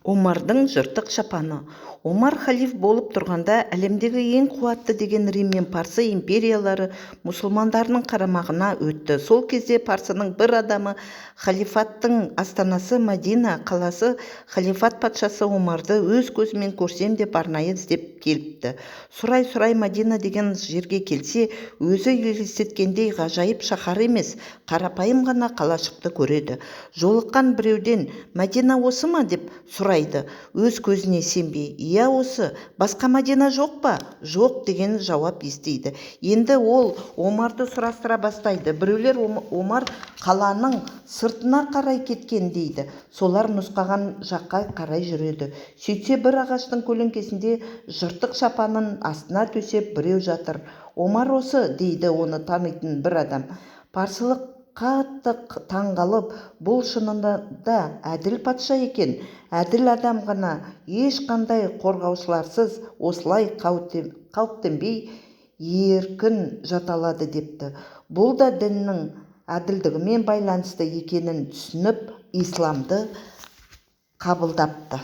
Омардың жыртық шапаны. Омар халиф болып тұрғанда әлемдегі ең қуатты деген Рим мен Парсы империялары мұсылмандарының қарамағына өтті. Сол кезде парсының бір адамы халифаттың астанасы Мәдина қаласы, халифат патшасы Омарды өз көзімен көрсем деп арнайы іздеп келіпті. Сұрай-сұрай Мәдина деген жерге келсе, өзі елестеткендей ғажайып шаһар емес, қарапайым ғана қалашықты көреді. Жолыққан біреуден: «Мәдина осы ма?» – деп сұрайды өз көзіне сенбей. «Иә, осы. Басқа Мәдина жоқ па?» «Жоқ», – деген жауап естиді. Енді ол Омарды сұрастыра бастайды. Біреулер Омар қаланың сыртына қарай кеткен дейді. Солар нұсқаған жаққа қарай жүреді. Сөйтсе, бір ағаштың көлеңкесінде жыртық шапанын астына төсеп біреу жатыр. «Омар осы», – дейді оны танитын бір адам. Парсылық қатты таңғалып: «Бұл шынында да әділ патша екен. Әділ адам ғана ешқандай қорғаушыларсыз осылай қауіптенбей еркін жата алады», – депті. Бұл да діннің әділдігімен байланысты екенін түсініп, исламды қабылдапты.